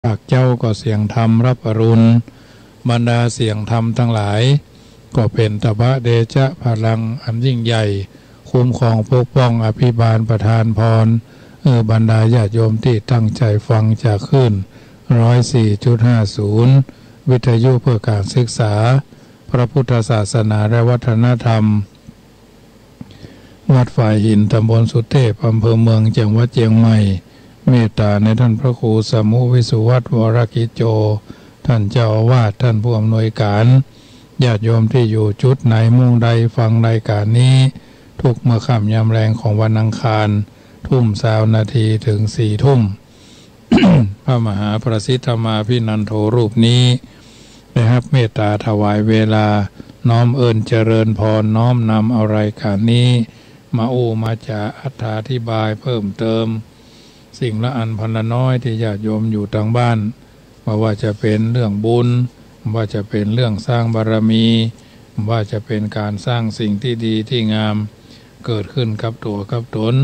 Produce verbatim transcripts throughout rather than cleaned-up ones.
ภาคเจ๊าก็เสียงธรรมฮับอรุณ บรรดาเสียงธรรมตังหลาย ก็เป๋นตะบะเตจะพลังอันยิ่งใหญ่ คุ้มครองปกป้องอภิบาลประทานพร หื้อบรรดาญาติโยมตี้ตั้งใจ๋ฟังจากคลื่น ร้อยสี่จุดห้าศูนย์ วิทยุเพื่อการศึกษา พระพุทธศาสนาและวัฒนธรรม วัดฝายหิน ตำบลสุเตพ อำเภอเมือง จังหวัดเจียงใหม่ เมตตาในต้านพระครูสมุวิสุวัฒน์ วรกิจโจ ต้านเจ้าอาวาส ต้านผู้อำนวยการ ญาติโยมตี้อยู่จุดไหนมุมใดฟังรายการนี้ กู้เมื่อค่ำยามแลงของวันอังคาร ทุ่มซาวนาทีเถิงสี่ทุ่ม พระมหาประสิทธธรรมาภินันโทรูปนี้ ได้ฮับเมตตาถวายเวลา น้อมเอิญเจริญพร น้อมนำเอารายการนี้ มาอู้มาจ๋าอธิบายเพิ่มเติม สิ่งละอันพันละน้อยตี้ญาติโยมอยู่ตางบ้าน บ่ว่าจะเป๋นเรื่องบุญ บ่ว่าจะเป๋นเรื่องสร้างบารมี บ่ว่าจะเป๋นการสร้างสิ่งตี้ดีตี้งาม เกิดขึ้นกับตั๋วกับตน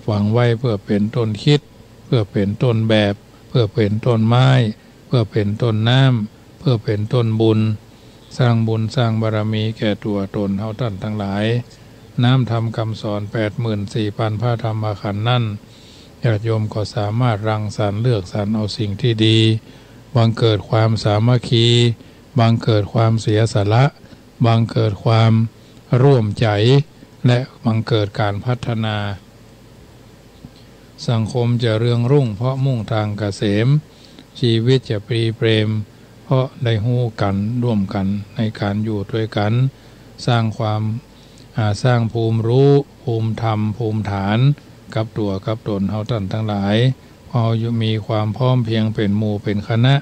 ฝังไว้เพื่อเป๋นต้นคิด เพื่อเป๋นต้นแบบ เพื่อเป๋นต้นไม้ เพื่อเป๋นต้นน้ำ เพื่อเป๋นต้นบุญ สร้างบุญสร้างบารมีแก่ตั๋วตนเฮาต้านตังหลาย น้ำธรรมกำสอนแปดหมื่นสี่พันพระธรรมขันธ์นั้น ญาติโยมก็สามารถรังสรรค์เลือกสรรเอาสิ่งตี้ดี บังเกิดความสามัคคี บังเกิดความเสียสละ บังเกิดความร่วมใจ๋ และบังเกิดการพัฒนา สังคมจะเรืองรุ่งเพราะมุ่งตางเกษม ชีวิตจะปรีเปรมเพราะได้ฮู้กั๋นร่วมกั๋นในการอยู่ตวยกั๋น สร้างความ อ่า สร้างภูมิฮู้ ภูมิธรรม ภูมิฐาน กับตั๋วกับตนเฮาต้านตังหลาย เพราะเฮาอยู่มีความพร้อมเพียงเป๋นหมู่เป๋นคณะ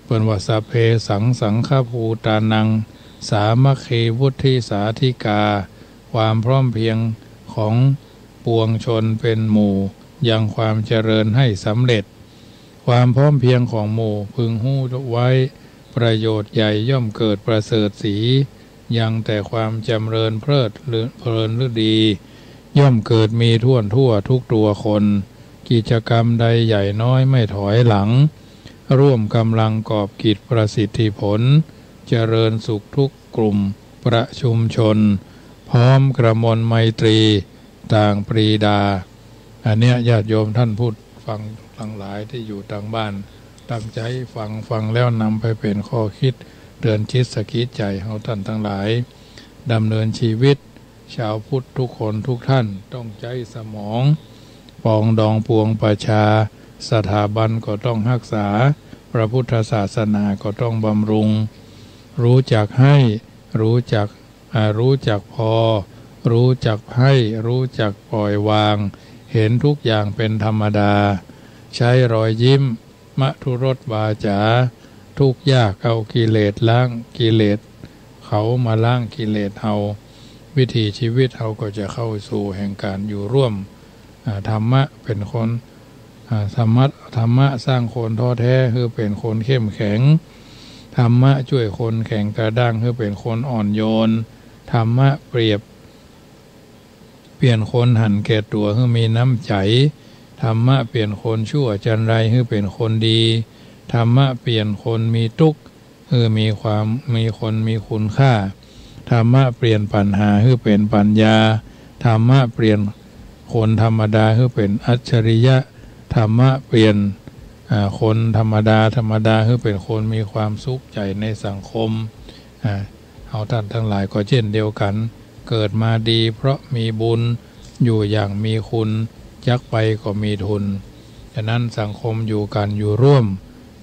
เปิ้นว่า สัพเพสัง สังฆภูตานัง สามัคคีวุฒิสาธิกา ความพร้อมเพียงของปวงชนเป๋นหมู่ ยังความเจริญให้สำเร็จ ความพร้อมเพียงของหมู่พึงฮู้ไว้ ประโยชน์ใหญ่ย่อมเกิดประเสริฐศรี ยังแต่ความจ๋ำเริญเพลิดเพลินฤดี ย่อมเกิดมีถ้วนทั่วทุกตัวคน กิจกรรมใดใหญ่น้อยไม่ถอยหลัง ร่วมกำลังกอบกิจประสิทธิผล เจริญสุขทุกกลุ่มประชุมชน พร้อมกระมวลไมตรีต่างปรีดา อันเนี้ยญาติโยมต้านผู้ฟังตังหลายตี้อยู่ตางบ้าน ตั้งใจ๋ฟัง ฟังแล้วนำไปเป๋นข้อคิด เตือนจิตสะกิดใจ๋เฮาต้านตังหลาย ดำเนินชีวิต ชาวพุทธทุกคนทุกท่านต้องใจ๊สมอง ปองดองปวงประชา สถาบันก็ต้องฮักษา พระพุทธศาสนาก็ต้องบำรุง ฮู้จักให้ ฮู้จัก อ่า ฮู้จักพอ ฮู้จักให้ ฮู้จักปล่อยวาง เห็นทุกอย่างเป๋นธรรมดา ใจ๊รอยยิ้ม มธุรสวาจ๋า ทุกข์ยากเอากิเลสล้าง กิเลสเขามาล้างกิเลสเฮา วิถีชีวิตเฮาก็จะเข้าสู่แห่งการอยู่ร่วม อ่า ธรรมะเป๋นคน อ่า ธรรมะ ธรรมะสร้างคนท้อแท้หื้อเป๋นคนเข้มแข็ง ธรรมะจ้วยคนแข็งกระด้างหื้อเป๋นคนอ่อนโยน ธรรมะเปรียบ เปลี่ยนคนหันแก่ตั๋วหื้อมีน้ำใจ๋ ธรรมะเปลี่ยนคนชั่วจันไรหื้อเป๋นคนดี ธรรมะเปลี่ยนคนมีตุ๊กข์หื้อมีความ มีคนมีคุณค่า ธรรมะเปลี่ยนปัญหาหื้อเป๋นปัญญา ธรรมะเปลี่ยนคนธรรมดาหื้อเป๋นอัจฉริยะ ธรรมะเปลี่ยน อ่า คนธรรมดาธรรมดาหื้อเป๋นคนมีความสุขใจ๋ในสังคม อ่า เฮาต้านตังหลายก็เจ้นเดียวกั๋น เกิดมาดีเพราะมีบุญ อยู่อย่างมีคุณ จักไปก็มีทุน ฉะนั้นสังคมอยู่กั๋นอยู่ร่วม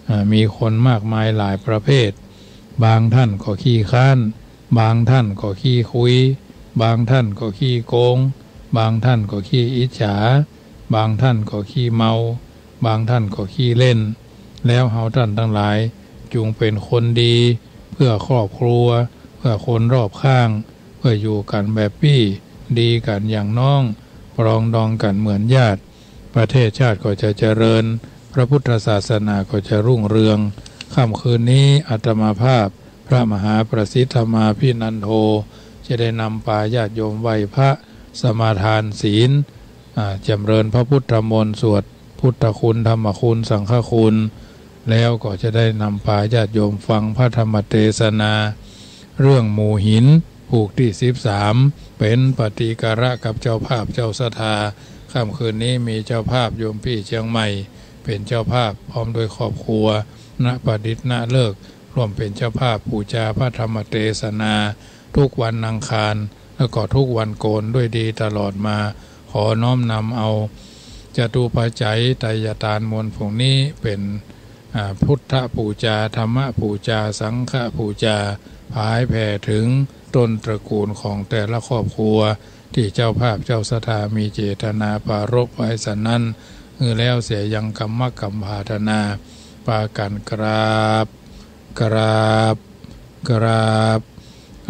อ่า มีคนมากมายหลายประเภท บางต้านก็ขี้คร้าน บางต้านก็ขี้คุย บางต้านก็ขี้โกง บางต้านก็ขี้อิจฉา บางต้านก็ขี้เมา บางต้านก็ขี้เล่น แล้วเฮาต้านตังหลายจุ่งเป๋นคนดี เพื่อครอบครัว เพื่อคนรอบข้าง เพื่ออยู่กั๋นแบบปี้ ดีกั๋นอย่างน้อง ปรองดองกั๋นเหมือนญาติ ประเทศชาติก็จะเจริญ พระพุทธศาสนาก็จะรุ่งเรือง ค่ำคืนนี้อาตมาภาพ พระมหาประสิทธธรรมาภินันโท จะได้นำปาญาติโยมไหว้พระ สมาทานศีล อ่า จ๋ำเริญพระพุทธมนต์ สวดพุทธคุณ ธรรมคุณ สังฆคุณ แล้วก็จะได้นำปาญาติโยมฟังพระธรรมเตสนา เรื่องหมู่หิน ผูกตี้สิบสาม เป๋นปฏิการะกับเจ้าภาพเจ้าศรัทธา ค่ำคืนนี้มีเจ้าภาพโยมปี้เจียงใหม่ เป๋นเจ้าภาพพร้อมด้วยครอบครัว ณ ประดิษฐนฤกษ์ ร่วมเป๋นเจ้าภาพปู๋จาพระธรรมเตสนา ทุกวันอังคาร แล้วก็ทุกวันโกนด้วยดีตลอดมา ขอน้อมนำเอาจตุปัจจัยไตรยทานมวลผงนี้เป๋น อ่า พุทธปู๋จา ธรรมปู๋จา สังฆปู๋จา ผายแผ่เถิงต้นตระกูลของแต่ละครอบครัว ตี้เจ้าภาพเจ้าศรัทธามีเจตนาปรารภไว้สันนั้น หื้อแล้วเสียยังกรรมกำปรารถนา ปากั๋นกราบ กราบ กราบ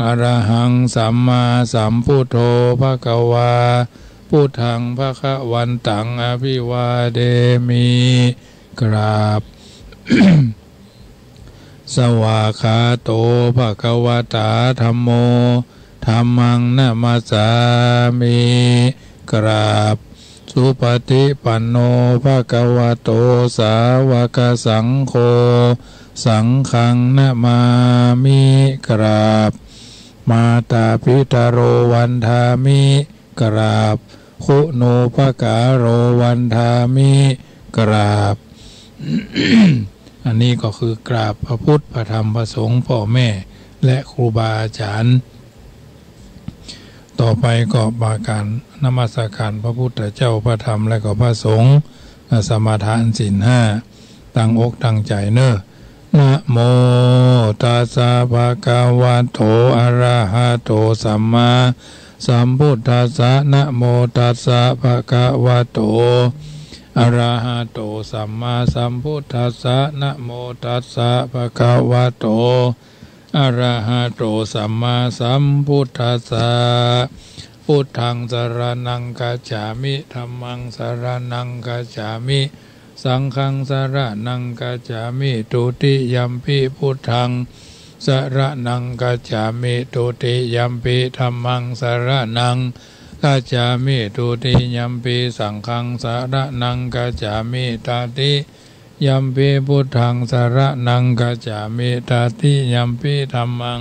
อะระหังสัมมาสัมพุทโธภะคะวา พุทธังภะคะวันตังอะภิวาเทมิ กราบ สวากขาโตภะคะวะตาธัมโม ธัมมังนะมัสสามิ กราบ สุปฏิปันโนภะคะวะโตสาวกสังโฆ สังฆังนะมามิ กราบ มาตาปิตโรวันทามิ กราบ คุณูปการโรวันทามิ กราบ อันนี้ก็คือกราบพระพุทธ พระธรรม พระสงฆ์ พ่อแม่ และครูบาอาจารย์ ต่อไปก็ปากั๋นนมัสการพระพุทธเจ้า พระธรรม และก็พระสงฆ์ สมาทานศีลห้า ตั้งอกตั้งใจ๋เน่อ นะโมตัสสะภะคะวะโต อะระหะโต สัมมาสัมพุทธัสสะ นะโมตัสสะภะคะวะโต อะระหะโต สัมมาสัมพุทธัสสะ นะโมตัสสะภะคะวะโต อะระหะโต สัมมาสัมพุทธัสสะ พุทธังสรณังคัจฉามิ ธัมมังสรณังคัจฉามิ สังฆังสรณังคัจฉามิ ทุติยัมปิพุทธังสรณังคัจฉามิ ทุติยัมปิธัมมังสรณังคัจฉามิ ทุติยัมปิสังฆังสรณังคัจฉามิ ตติยัมปิพุทธังสรณังคัจฉามิ ตติยัมปิธัมมัง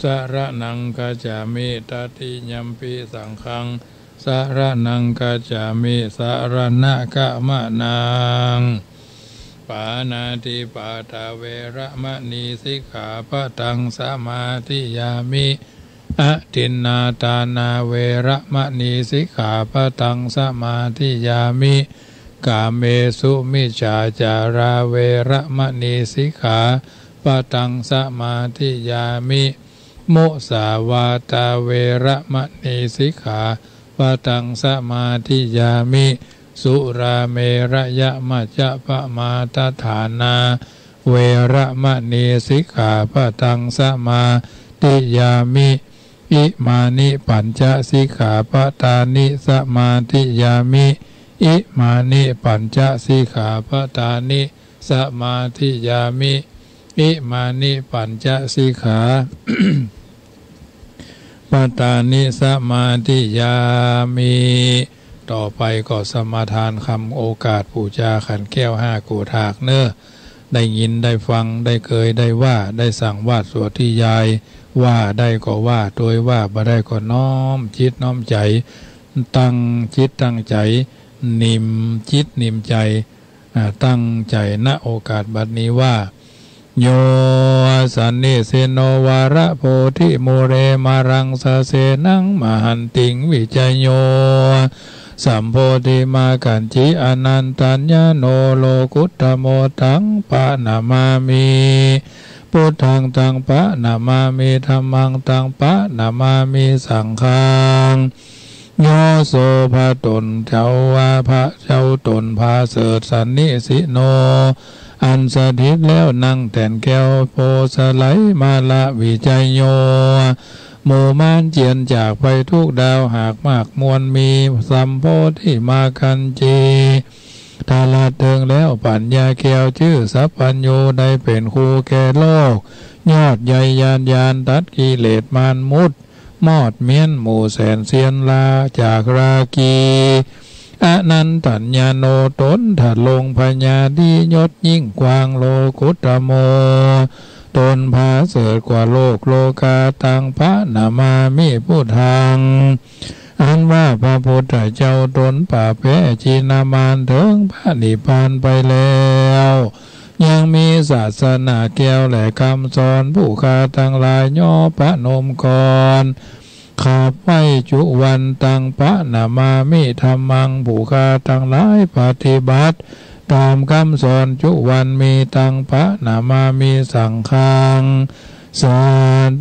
สรณังคัจฉามิ ตติยัมปิสังฆังสรณังคัจฉามิ สรณะขะมะนัง ปาณาติปาตาเวระมะณี สิกขาปะทังสมาธิยามิ อทินนาทานาเวระมะณี สิกขาปะทังสมาธิยามิ กาเมสุมิจฉาจาราเวระมะณี สิกขาปะทังสมาธิยามิ มุสาวาทาเวระมะณี สิกขาปะทังสมาธิยามิ สุราเมระยะมัจจะปะมาทฐานาเวระมะณี สิกขาปะทังสมาธิยามิ อิมานิปัญจสิกขาปะทานิสมาธิยามิ อิมานิปัญจสิกขาปะทานิสมาธิยามิ อิมานิปัญจสิกขาปะทานิสมาธิยามิ ต่อไปก็สมาทานคำโอกาสปู๋จาขันแก้วห้าโกฏฐากเน่อ ได้ยินได้ฟัง ได้เกยได้ว่า ได้สังวาสสวดทิยาย ว่าได้ก็ว่า ตวยว่าบ่ได้ก็น้อมจิตน้อมใจ๋ ตั้งจิตตั้งใจ๋ นิ่มจิตนิ่มใจ๋ อ่า ตั้งใจ๋ ณ โอกาสบัดนี้ว่า โย สันนิสินโน วรโพธิมูเล มารังสเสนัง มหันติง วิจโย สัมโพธิมากขันธิ อนันตัญญาโณ โลกุตตโม ตังปะนะมามิ พุทธัง ตังปะนะมามิ ธัมมัง ตังปะนะมามิ สังฆัง โย โสภะต๋นเจ้าว่า พระเจ้าต๋นผาเสริฐ สันนิสินโณ อันสถิตแล้วนั่งแท่นแก้วโพธิ์ไสยมาลา วิจโย หมู่มารเจียนจากไปทุกดาวหากมากมวลมี สัมโพธิมากขันธิ ตลอดเถิงแล้วปัญญาแก้ว จื้อสัพพัญญู ได้เป๋นครูแก่โลก ยอดใหญ่ยอดญาณ ตัดกิเลสมารมุด มอดเมี้ยนหมู่แสนเสี้ยน ลาจากราคี อนันตัญญาโณ ต๋นทรงพญาดียศยิ่งกว้าง โลกุตโม ต๋นผาเสริฐกว่าโลกโลกา ตังพระนามามิพุทธัง อันว่าพระพุทธเจ้าต๋นปราบแพ้จีนมารเถิงพระนิพพานไปแล้ว ยังมีศาสนาแก้วและกำสอน ผู้ข้าตังหลายย่อประนมก่อน กราบไหว้จุวันตัง พระนามามิธัมมัง ผู้ข้าตังหลายปฏิบัติต๋ามกำสอนจุวัน มีตัง พระนามามิสังฆัง สา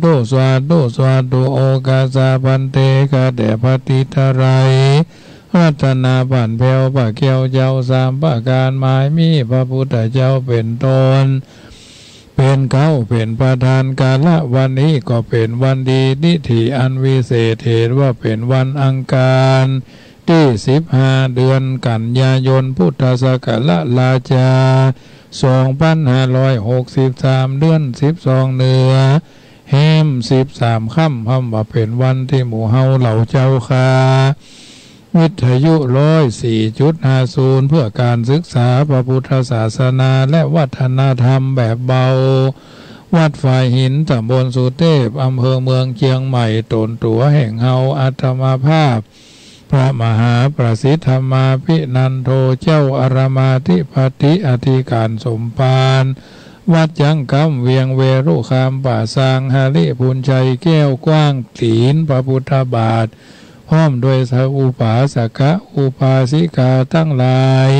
ธุ สาธุ สาธุ โอกัสสะภันเต ข้าแต่พระทิตาลัย รัตนาบั้นแผ้ว พระแก้วเจ้าสามประก๋าน หมายมีพระพุทธเจ้าเป๋นต้น เป๋นเก๊า เป๋นประธาน กาละวันนี้ก็เป๋นวันดี ทิฏฐิอันวิเศษ เหตุว่าเป๋นวันอังคาร ตี้สิบห้า เดือนกันยายน พุทธศักราชราชา สองปันห้าร้อยหกสิบสาม เดือนสิบสอง เหนือ แฮมสิบสามค่ำ พร่ำว่าเป๋นวันตี้หมู่เฮาเหล่าเจ้าข้า วิทยุร้อยสี่จุดห้าศูนย์ เพื่อก๋านศึกษาพระพุทธศาสนาและวัฒนธรรมแบบเบา วัดฝายหิน ตำบลสุเตพ อำเภอเมืองเจียงใหม่ ต๋นตั๋วแห่งเฮา อาตมาภาพ พระมหาประสิทธิ์ธรรมาภินันโท เจ้าอารามอธิปติอธิก๋านสมภาร วัดจั๊งกำเวียงเวรุคาม ป้าซางหริภุญชัย แก้วกว้างตี๋นพระพุทธบาท พร้อมด้วยอุปาสกะอุปาสิกาตังหลาย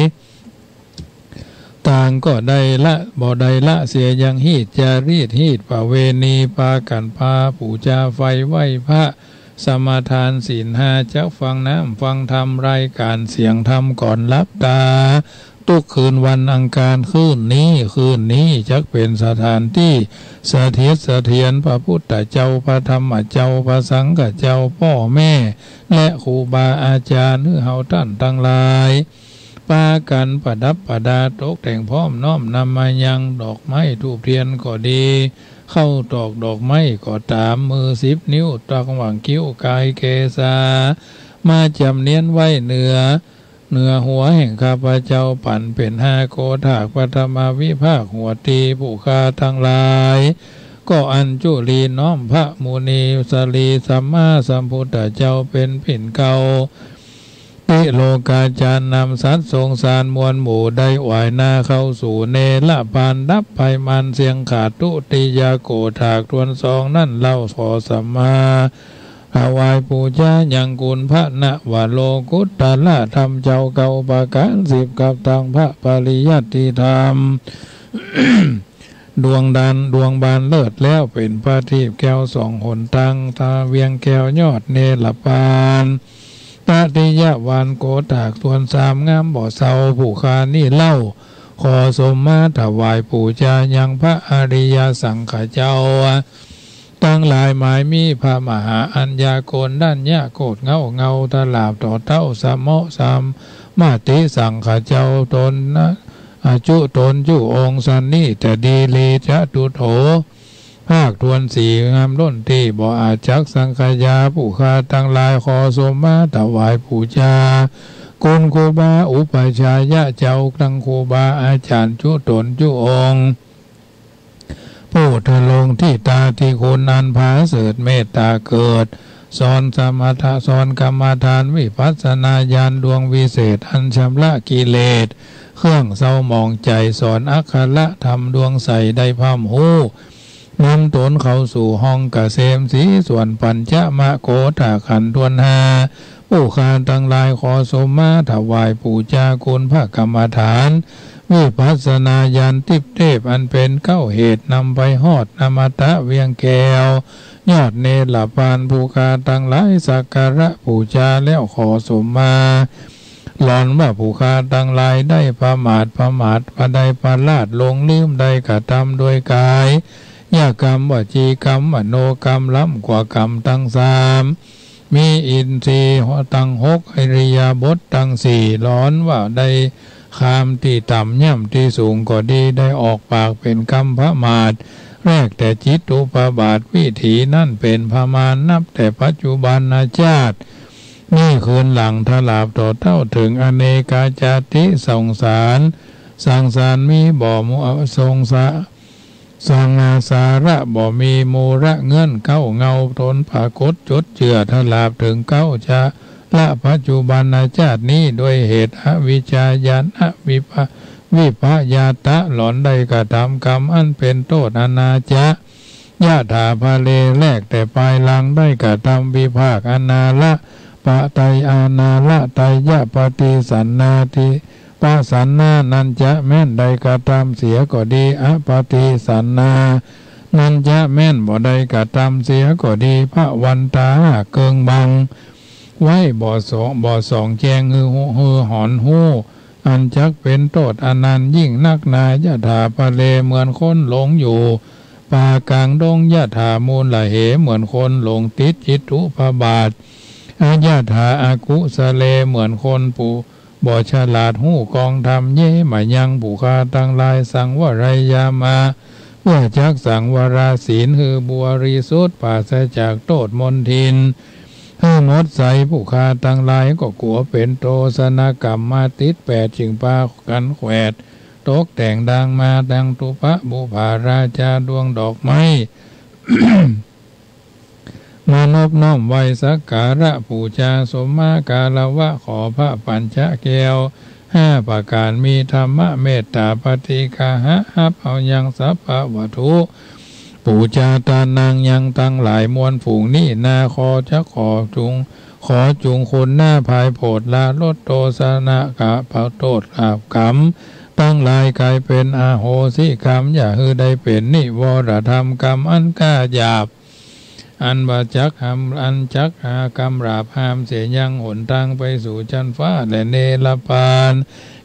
ต่างก็ได้ละ บ่ได้ละเสียยังฮีตจารีตฮีตประเวณี ปากั๋นปาปู๋จาไฟไหว้พระ สมาทานศีลห้า จักฟังน้ำฟังธรรม รายก๋านเสียงธรรมก่อนหลับต๋า ตุ๊กคืนวันอังคาร คืนนี้ คืนนี้จักเป๋นสถานตี้สถิตเสถียร พระพุทธเจ้า พระธรรมเจ้า พระสังฆเจ้า ป้อแม่ และครูบาอาจ๋ารย์ หื้อเฮาต้านตังหลาย ปากั๋นประดับประดาตกแต่งพร้อม น้อมนำมายังดอกไม้ธูปเตียนก็ดี ข้าวตอกดอกไม้ก็ต๋าม มือสิบนิ้ว ตังหว่างคิ้วกายเกศา มาจ๋ำเนียนไว้เหนือ เหนือหัวแห่งข้าพเจ้า ปั๋นเป๋นห้าโกฏาก ปฐมวิภาคหัวตี้ ผู้ข้าตังหลาย ก็อัญจุลีน้อมพระมุนีสรีสัมมาสัมพุทธเจ้าเป๋นปิ่นเกล้า ติโลกาจ๋ารย์นำสัตว์สงสารมวลหมู่ ได้หวายหน้าเข้าสู่เนรพาน ดับภัยมารเสี้ยงขาด ทุติยโกฏากถ้วนสองนั้นเล่า ขอสัมมาถวายปู๋จายังคุณพระนวโลกุตตรธรรมเจ้าเก้าประก๋าน สิบกับตังพระปริยัติธรรม ดวงดัน ดวงบานเลิศแล้ว เป๋นประทีปแก้วส่องหนตาง ตาเวียงแก้วยอดเนรพาน ตติยวานโกฏากถ้วนสาม งามบ่เศร้า ผู้ข้านี้เล่า ขอสมมาถวายปู๋จายังพระอริยสังฆเจ้าตังหลาย หมายมีพระมหาอัญญาโกณฑัญญะโคตรเงา เงาตลาบต่อเต้า สมะสมมาติสังฆเจ้าต๋นนะ อาจุต๋นจุองค์ สันนิตดีลีจตุโถ ภาคถ้วนสี่ งามล้นตี้ บ่อาจจักสังขยา ผู้ข้าตังหลาย ขอสมมาถวายปู๋จา คุณครูบาอุปัชฌายะเจ้า ตังครูบาอาจ๋ารย์จุต๋นจุองค์ ผู้ทรงทิฏฐาธิคุณอันผาเสริฐ เมตตาเกิด สอนสมถะ สอนกรรมฐาน วิปัสสนาญาณดวงวิเศษ อันชำระกิเลส เครื่องเศร้าหมองใจ๋ สอนอัคระธรรมดวงใส ได้พร่ำฮู้ นำต๋นเข้าสู่ห้องเกษมสี ส่วนปัญจมโกฏากขันธ์ถ้วนห้า ผู้ข้าตังหลาย ขอสมมาถวายปู๋จาคุณพระกรรมฐาน วิปัสสนาญาณทิพย์เทพ อันเป๋นเก๊าเหตุนำไปฮอดนมตะเวียงแก้ว ยอดเนรพาน ผู้ข้าตังหลายสักการะปู๋จาแล้ว ขอสมมา หลอนว่าผู้ข้าตังหลายได้ประมาท ประมาท บ่ได้ประลาด หลงลืม ได้กระทำโดยก๋ายกรรม วจีกรรม มโนกรรม ล้ำกว่ากรรมตังสาม มีอินทรีย์ตังหก อิริยาบถตังสี่ หลอนว่าได้ข้ามตี้ต่ำย่ำตี้สูงก็ดี ได้ออกปากเป๋นกำประมาท แรกแต่จิตตุปบาท วิถีนั้นเป๋นประมาณ นับแต่ปัจจุบันชาติ นี่คืนหลังถลาบต่อเต้าเถิงอเนกาจาติสงสาร สังสารมีบ่ สงสา สังสาระบ่มีมูล เงื่อนเก๊าเงาตนปรากฏจดเจื้อถลาบเถิงเก๊าจาระปัจจุบันจาตินี้ ด้วยเหตุอวิชชาญาณวิปะ วิปยาตะ หล่อนได้กระทำกรรมอันเป็นโต้ษอนาจะ ยะถาภะเร แลกแต่ปายหลังได้กระทำวิปากอนาละ ปะไตย อนาละไตยะ ปฏิสันนาทิ ปะสันนานัญจะ แม้นได้กระทำเสียก็ดี อปฏิสันนานัญจะ แม้นบ่ได้กระทำเสียก็ดี ภะวันตา เกิ่งบังไว้ บ่สอง บ่ส่องแจ้งหื้อฮู้ หื้อหอนฮู้ อันจักเป็นโต้ษอันนั้นยิ่งนักหนา ยะถาภะเร เหมือนคนหลงอยู่ป่ากลางดง ยะถามูละเห เหมือนคนหลงติดจิตตุปบาท อยะถาอกุสะเล เหมือนคนผู้บ่ฉลาดฮู้กองธรรม เย มะยัง ผู้ข้าตังหลาย สังวะเรยามา เพื่อจักสังวราศีลหื้อบริสุทธิ์ ปราศจากโต้ษมลทิน หื้อหมดใส ผู้ข้าตังหลายก็กั๋วเป๋นโตษณกรรมมาติดแปด จึงปากั๋นแขวดตกแต่งดังมา ดังตุปะปุปผาราจาดวงดอกไม้ มานบน้อมไหว้สักการะปู๋จา สมมาการะวะขอพระปัญจะแก้วห้าประก๋าน มีธรรมะเมตต๋าปฏิกาหะ ฮับเอายังสัพพะวัตถุ ปู๋จาตานัง ยังตังหลายมวลฝูงนี้นา ขอจะขอจุง ขอจุงคุณหน้าภายโผดละลดโตษณกะ ปะโต้ษกรรมตังหลายก๋ายเป๋นอโหสิกรรม อย่าหื้อได้เป๋นนิวรธรรมกรรมอันก้าหยาบ อันบ่จักหาม อันจักหากำราบหามเสียยังหนตางไปสู่จั๊นฟ้าและเนรปาน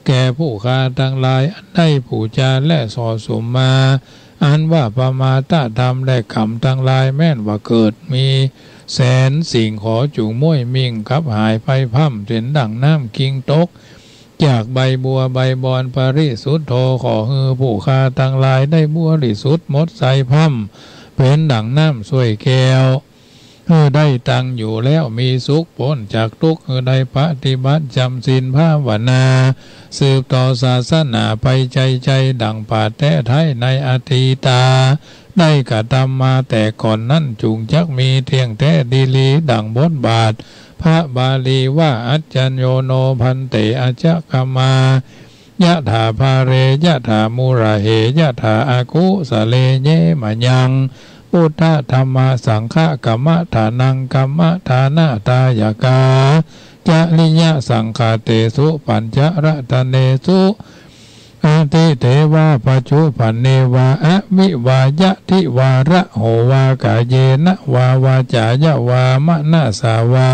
แก่ผู้ข้าตังหลาย อันได้ปู๋จาและส่อสุมมา อันว่าปะมาทธรรมและกรรมตังหลาย แม้นว่าเกิดมีแสนสิ่ง ขอจุงม้วยมิ่งขับหายไปพ่ำ เป๋นดั่งน้ำกิ่งตกจากใบบัวใบบอน ปริสุทโธ ขอหื้อผู้ข้าตังหลายได้บริสุทธิ์หมดใสพ่ำ เป๋นดั่งน้ำส้วยแก้ว หื้อได้ตังอยู่แล้วมีสุข ป๊นจากตุ๊กข์ หื้อได้ปฏิบัติจ๋ำศีลภาวนา สืบต่อศาสนาไปใจ้ๆ ดั่งป่าแต๊ไท้ในอตีตา ได้กระทำมาแต่ก่อนนั้น จุงจักมีเตี้ยงแต๊ดีหลี ดั่งบทบาทพระบาลีว่า อัจจะโย โน ภันเต อัจจะขมา ยะถาภะเร ยะถามูละเห ยะถาอกุสะเล เย มะยัง พุทธะธัมมะสังฆะ กัมมะทานัง กัมมะทานะทายะกา จะริยะสังฆาเตสุ ปัญจะรัตเนสุ อติเตวา ปัจจุปันเนวา อวิวา ยะทิวา ระโหวา กาเยนะวา วาจายะวา มะนะสาวา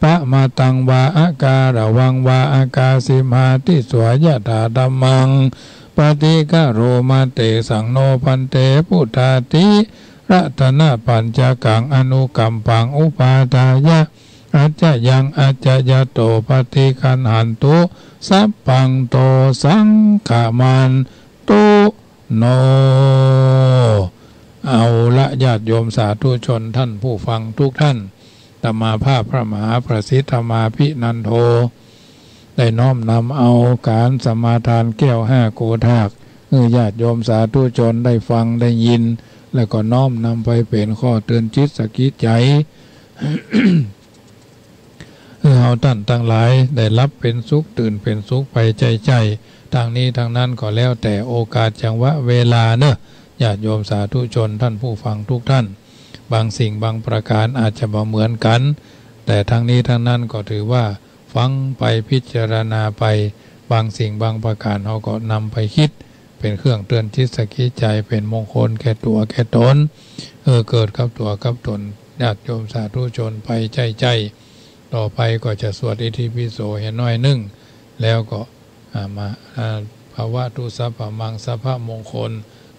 ปะมาตังวา อะกาละวังวา อะกาสิมาติสวา ยะถาธัมมัง ปะติกะโรมะ เตสัง โน ภันเต พุทธาติ รัตนะปัญจะกัง อนุกัมปัง อุปาทายะ อัจจะยัง อัจจะยะโต ปะติกัณหันตุ สัพพัง โต สังขะมันตุ โน เอาละ ญาติโยมสาธุชนท่านผู้ฟังทุกท่าน อาตมาภาพพระมหาประสิทธามาภินันโท ได้น้อมนำเอาการสมาทานแก้วห้าโกธาก หื้อญาติโยมสาธุชนได้ฟังได้ยิน แล้วก็น้อมนำไปเป๋นข้อเตือนจิตสะกิดใจ๋ หื้อเฮาต้านตังหลายได้หลับเป๋นสุข ตื่นเป๋นสุขไปใจ้ๆ ตังนี้ตังนั้นก็แล้วแต่โอกาสจังหวะเวลาเนาะ ญาติโยมสาธุชนท่านผู้ฟังทุกท่าน บางสิ่งบางประก๋านอาจจะบ่เหมือนกั๋น แต่ตังนี้ตังนั้นก็ถือว่าฟังไปพิจารณาไป บางสิ่งบางประก๋านเฮาก็นำไปกึ๊ด เป๋นเครื่องเตือนจิตสะกิดใจ๋ เป๋นมงคลแก่ตั๋วแก่ต๋น เออ เกิดกับตั๋วกับต๋น ญาติโยมสาธุชนไปใจ้ๆ ต่อไปก็จะสวดอิติปิโสเหียน้อยนึ่ง แล้วก็ อ่า มา อ่า ภะวะตุสัพพะมัง สัพพะมงคล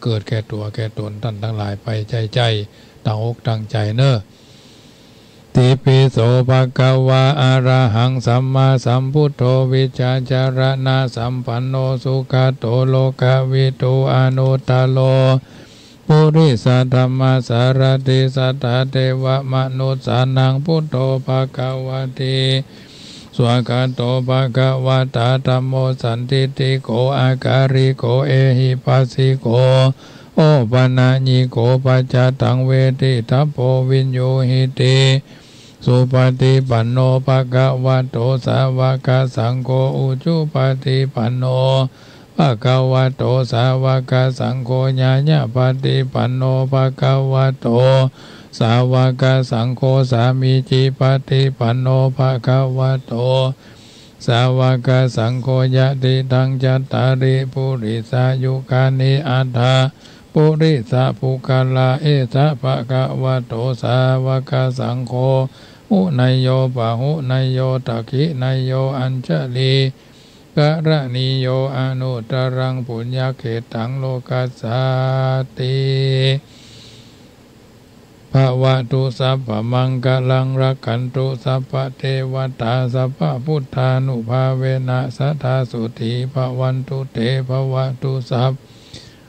เกิดแก่ตั๋วแก่ต๋นต้านตังหลายไปใจ้ๆ ตั้งอกตั้งใจ๋เนาะ ติปิโสภะคะวา อะระหังสัมมาสัมพุทโธ วิชชาจารณะสัมปันโน สุขะโต โลกะวิทู อนุตตะโร ปุริสะธัมมะสารถิ สัตถะเทวะมนุสสานัง พุทโธภะคะวะติ สวากขาโตภะคะวะตา ธัมโมสันทิฏฐิโก อะกาลิโก เอหิปัสสิโก โอปะนะญิโก ปัจจะตังเวทิตัพโพ วิญญูหิติ สุปะฏิปันโนภะคะวะโต สาวะกะสังโฆ อุจุปะฏิปันโนภะคะวะโต สาวะกะสังโฆ ญาญะปะฏิปันโนภะคะวะโต สาวะกะสังโฆ สามีจิปะฏิปันโนภะคะวะโต สาวะกะสังโฆ ยะติตัง จัตตาริ ปุริสายุกานิ อัตถะ ปุริสะปุคคละ เอสะภะคะวะโต สาวะกะสังโฆ หุเนยโย ปะหุเนยโย ทักขิเนยโย อัญชะลีกะระณีโย อนุตตรัง ปุญญะเขตตัง โลกัสสาติ ภะวะตุ สัพพะมังคะลัง รักขันตุ สัพพะเทวะตา สัพพะพุทธานุภาเวนะ สะทาโสตถี ภะวันตุ เต ภะวะตุ สัพ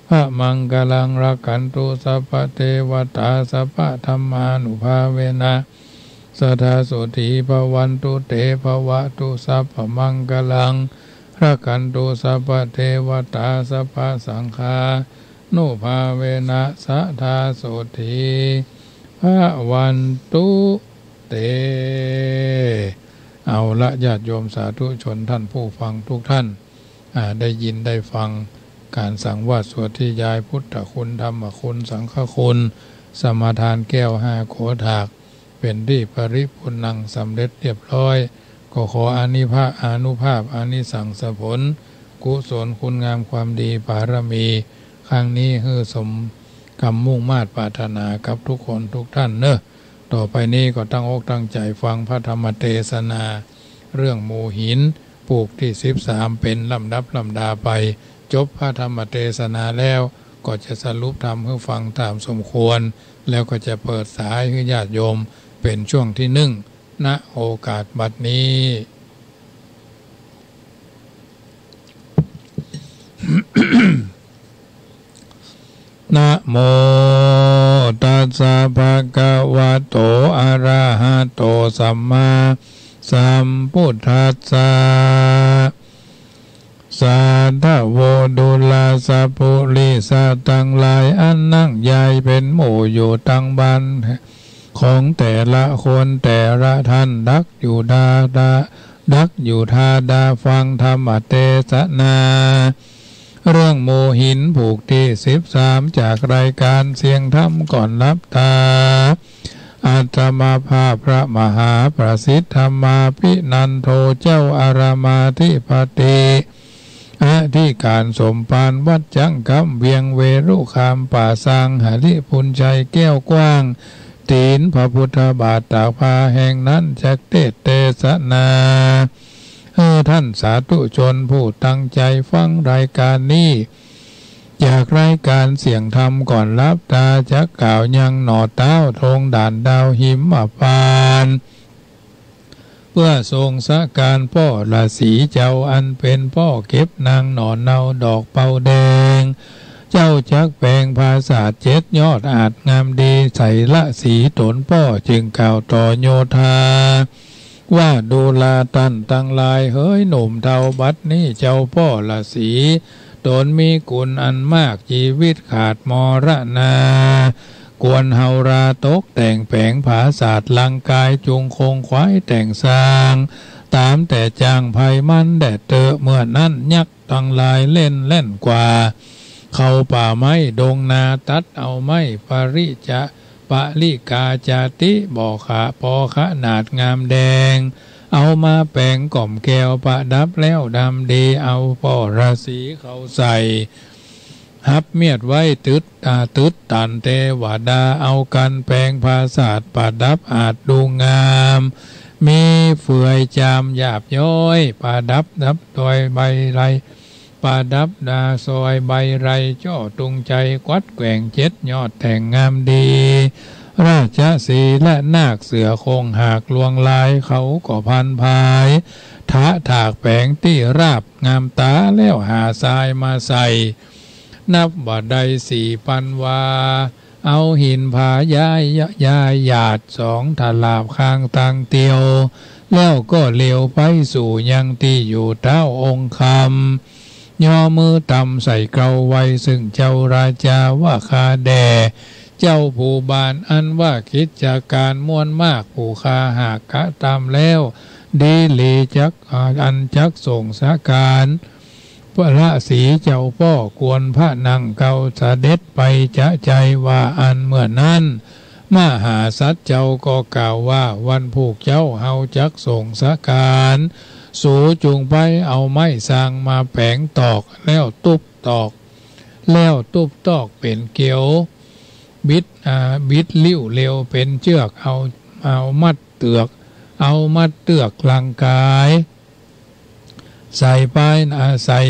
พะมังคะลัง รักขันตุ สัพพะเทวะตา สัพพะธัมมานุภาเวนะ สะทาโสตถี ภะวันตุ เต ภะวะตุ สัพพะมังคะลัง รักขันตุ สัพพะเทวะตา สัพพะสังฆานุภาเวนะ สะทาโสตถี ภะวันตุ เต เอาละ ญาติโยมสาธุชนท่านผู้ฟังทุกท่าน อ่า ได้ยินได้ฟังก๋านสังวาสสวดธยายพุทธคุณ ธรรมคุณ สังฆคุณ สมาทานแก้วห้าโขดถาก เป๋นตี้ปริปูรณัง สำเร็จเรียบร้อย ก็ขออานิภา อานุภาพ อานิสังสผล กุศลคุณงามความดี ปารมี ครั้งนี้หื้อสมกำมุ่งมาดปรารถนากับทุกคนทุกท่านเนอะ ต่อไปนี้ก็ตั้งอกตั้งใจ๋ฟังพระธรรมเตสนา เรื่องหมู่หิน ผูกตี้สิบสาม เป๋นลำดับลำดาไป จบพระธรรมเตสนาแล้ว ก็จะสรุปธรรมหื้อฟังต๋ามสมควร แล้วก็จะเปิดสายหื้อญาติโยม เป๋นช่วงตี้นึ่ง ณ โอกาสบัดนี้ นะโมตัสสะ ภะคะวะโต อะระหะโต สัมมาสัมพุทธัสสะ สาธะโว ดูราสะปุริสะตังหลาย อันนั่งยายเป๋นหมู่อยู่ตังบ้านของแต่ละคนแต่ละท่าน ดักอยู่ดาดา ดักอยู่ทาดาฟังธรรมเตสนา เรื่องหมู่หินผูกตี้สิบสาม จากรายการเสียงธรรมก่อนหลับต๋า อาตมาภาพพระมหาประสิทธิ์ธรรมาภินันโท เจ้าอารามอธิปติ อธิก๋านสมภารวัดจังกำเวียงเวรุคาม ป่าซางหริภุญชัยแก้วกว้าง ตี๋นพระพุทธบาทตากผ้าแห่งนั้น จักเตสน์เตสนา หื้อท่านสาธุชนผู้ตั้งใจ๋ฟังรายการนี้ จากรายการเสียงธรรมก่อนหลับต๋า จักกล่าวยังหน่อเต๊า ตรงด่านดาวหิมพานต์ เปื้อส่งสการป้อฤๅษีเจ้า อันเป๋นป้อเก็บนางหน่อเนาดอกเปาแดง เจ้าจักแป๋งผาสาทเจ็ดยอดอาจงามดี ใส่ฤๅษีต๋นป้อ จึงกล่าวต่อโยธา ว่าดูราต้านตังหลาย เหยหนุ่มเฒ่าบัดนี้ เจ้าป้อฤๅษีต๋นมีกุณอันมาก จีวิตขาดมรณา ควรเฮาราตกแต่งแป๋งผาสาทร่างกาย จุงคงขวายแต่งสร้าง ต๋ามแต่จ้างไพมันแดดเต๊อะ เมื่อนั้นยักษ์ตังหลายเล่นแล่นกว่า เข้าป่าไม้ดงนา ตัดเอาไม้ปริจะ ปริกาจาติ บ่อขะ ปอขนาดงามแดง เอามาแป๋งก่อมแก้วประดับแล้วดำดี เอาป้อฤๅษีเข้าใส่ หับเมียดไว้ตึด อ่า ตึดต้านเตวดา เอากั๋นแป๋งผาสาทประดับอาจดูงาม มีเฟือยจามหยาบย้อย ประดับดับตวยใบไล ประดับดาซอยใบไล จ้อตุงชัยกวัดแกว่ง เจ็ดยอดแต่งงามดี ราชสีห์และนาคเสือโคร่งหากลวงลาย เขาก็พันพาย ทะถากแป๋งตี้ราบงามต๋า แล้วหาทรายมาใส่ นับว่าได้สี่ปันวา เอาหินผาย้าย ย้ายหยาดสองถลาบข้างตางเตียว แล้วก็เหลียวไปสู่ยังตี้อยู่เต๊าองค์คำ ย่อมือต่ำใส่เกลาไว้ ซึ่งเจ้าราชาว่า ข้าแด่เจ้าผู้บาน อันว่ากิจการมวลมาก ผู้ข้าหากกระตำแล้ว ดีหลีจัก อันจักส่งสการ พระศรีเจ้าป้อควรพระนางเกล้าเสด็จไปจะใจ้ ว่าอั้น เมื่อนั้น มหาสัตว์เจ้าก็กล่าวว่า วันผูกเจ้าเฮาจักส่งสการ สูจุ่งไปเอาไม้ซางมาแป๋งตอก แล้วตุ๊บตอก แล้วตุ๊บตอกเป๋นเกลียว บิด อ่า บิดลิ้วเร็วเป๋นเจื้อก เอา เอามัดเตื้อก เอามัดเตื้อกลังก๋าย ใส่ปาย อ่า ใส่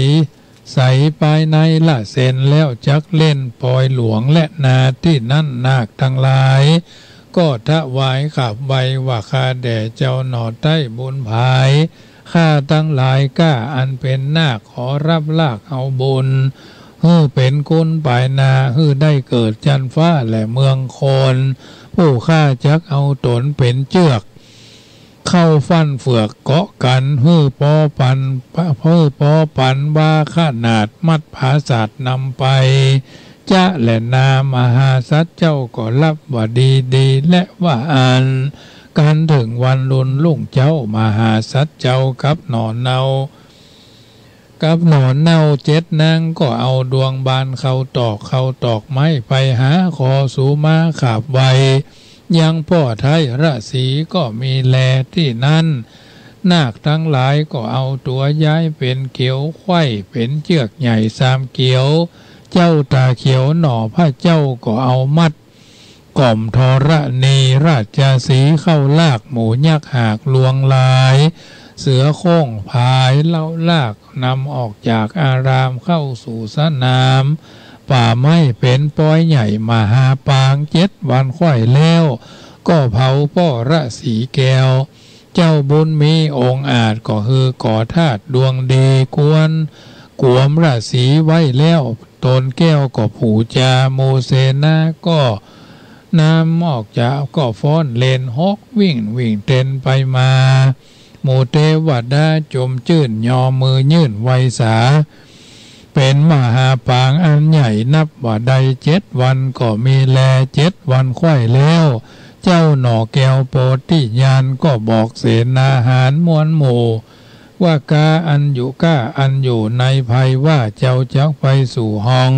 ใส่ปายในละเส้น แล้วจักเล่นปอยหลวงแลนา ตี้นั้นนาคตังหลายก็ถวายขาบไหว้ว่า ข้าแด่เจ้าหน่อใต้บุญผาย ข้าตังหลายก้าอันเป๋นนาคขอฮับลากเอาบุญ หื้อเป๋นกุลปายหน้า หื้อได้เกิดจั๊นฟ้าและเมืองคน ผู้ข้าจักเอาต๋นเป๋นเจื้อก เข้าฟั่นเฟือกเกาะกั๋น หื้อปอปัน หื้อปอปันวาขนาด มัดผาสาทนำไปจะแลนา มหาสัตว์เจ้าก็ฮับว่าดีดี และว่าอั้น กั๋นเถิงวันลุนรุ่งเจ๊า มหาสัตว์เจ้ากับหน่อเนา กับหน่อเนาเจ็ดนางก็เอาดวงบานเข้าตอก เข้าตอกไม้ไปหาขอสูมาขาบไหว้ ยังป้อไท้ราศีก็มีแล ตี้นั้นนาคตังหลายก็เอาตั๋วย้ายเป๋นเกลียว ไขว้เป๋นเจื้อกใหญ่สามเกลียว เจ้าต๋าเขียวหน่อพระเจ้าก็เอามัด ก๋อมธรณีราชสีห์เข้าลาก หมูยักษ์หากลวงหลาย เสือโคร่งผายเล้าลาก นำออกจากอารามเข้าสู่สนามป่าไม้ เป๋นปอยใหญ่มหาปาง เจ็ดวันไขว้แล้วก็เผาป้อราศีแก้ว เจ้าบุญมีองอาจก็หื้อก่อธาตุดวงดี กวนกวมราศีไว้แล้ว ตนแก้วก็ผู๋จา หมู่เสนาก็นำออกจาก ก็ฟ้อนเล่นฮกวิ่งวิ่งเต้นไปมา หมู่เตวดาจมจื้น ยอมือยื่นไหว้สา เป๋นมหาปางอันใหญ่ นับว่าได้เจ็ดวันก็มีแล เจ็ดวันไขว้แล้ว เจ้าหน่อแก้วโพธิญาณก็บอกเสนาหารมวลหมู่ ว่าก้าอันอยู่ ก้าอันอยู่ในภัยว่า เจ้าจักไปสู่ฮอง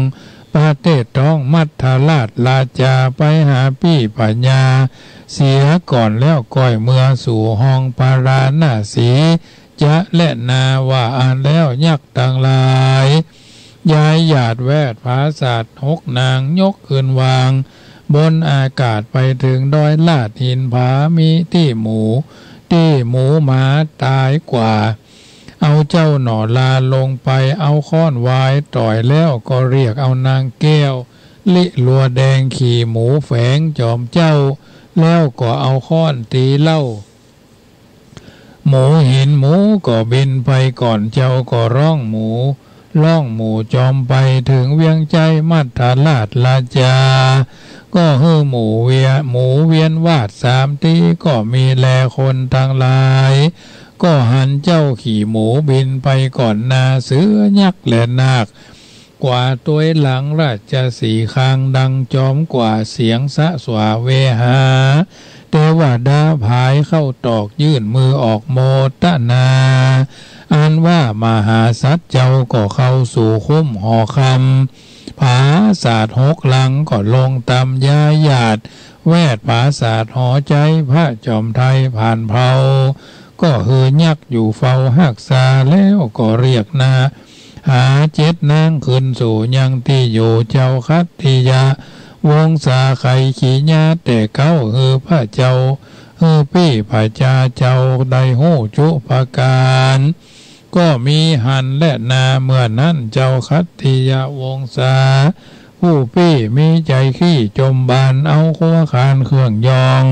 ประเทศท้องมัทธราชราชา ไปหาปี้พญาเสียก่อน แล้วก้อยเมือสู่ฮองปาราณสีจะแลนา ว่าอั้นแล้วยักษ์ตังหลาย ย้ายหยาดแวดผาสาทหกนาง ยกขึ้นวางบนอากาศ ไปเถิงดอยลาดหินผา มีตี้หมู ตี้หมูหมาต๋ายกว่า เอาเจ้าหน่อลาลงไป เอาค้อนวายต่อยแล้วก็เรียกเอานางแก้ว ลิลัวแดงขี่หมูแฝงจอมเจ้า แล้วก็เอาค้อนตี๋เล่า หมูหิน หมูก็บินไปก่อน เจ้าก็ร้องหมู ร้องหมู่จอมไปเถิงเวียงไจ้มัทธราชราชา ก็หื้อหมู่เวีย หมูเวียนวาดสามตี้ก็มีแล คนตังหลายก็หันเจ้าขี่หมูบินไปก่อนหน้า เสือยักษ์และนาค กว่าตวยหลัง ราชสีห์คางดังจอมกว่า เสียงสะสวาเวหา เตวดาผายเข้าตอก ยื่นมือออกโมทนา อันว่ามหาสัตว์เจ้าก็เข้าสู่คุ้มหอคำ ผาสาทหกหลังก็ลงตำ ย้ายหยาดแวดผาสาทหอไจ้ พระจอมไทยผ่านเผ่า ก็หื้อยักษ์อยู่เฝ้าฮักษา แล้วก็เรียกนา หาเจ็ดนางขึ้นสู่ยังตี้อยู่ เจ้าคัตติยะวงศาไขขีญาแต่เก๊า หื้อพระเจ้า หื้อปี้พญาเจ้าได้ฮู้จุปการก็มีหั้นแลนา เมื่อนั้นเจ้าคัตติยะวงศา ผู้ปี้มีใจ๋ขี้จมบาน เอาครัวคานเครื่องยอง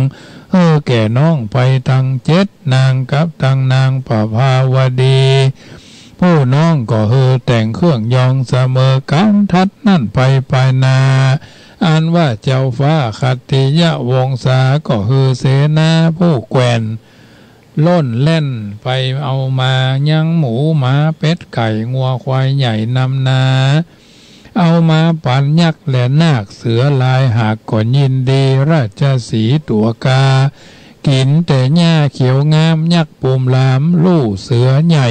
หื้อแก่น้องไปตังเจ็ดนาง กับตังนางประภาวดี ผู้น้องก็หื้อแต่งเครื่องยองเสมอกั๋น ถัดนั้นไปปายหน้า อันว่าเจ้าฟ้าขัตติยวงศาก็หื้อเสนาผู้แกว่น ล่นแล่นไปเอามายังหมูหมาเป็ดไก่งัวควายใหญ่นำนา เอามาปั๋นยักษ์และนาค เสือลายหากก็ยินดี ราชสีห์ตั๋วกา กิ๋นแต่หญ้าเขียวงาม ยักษ์ปูมหลามลู่เสือใหญ่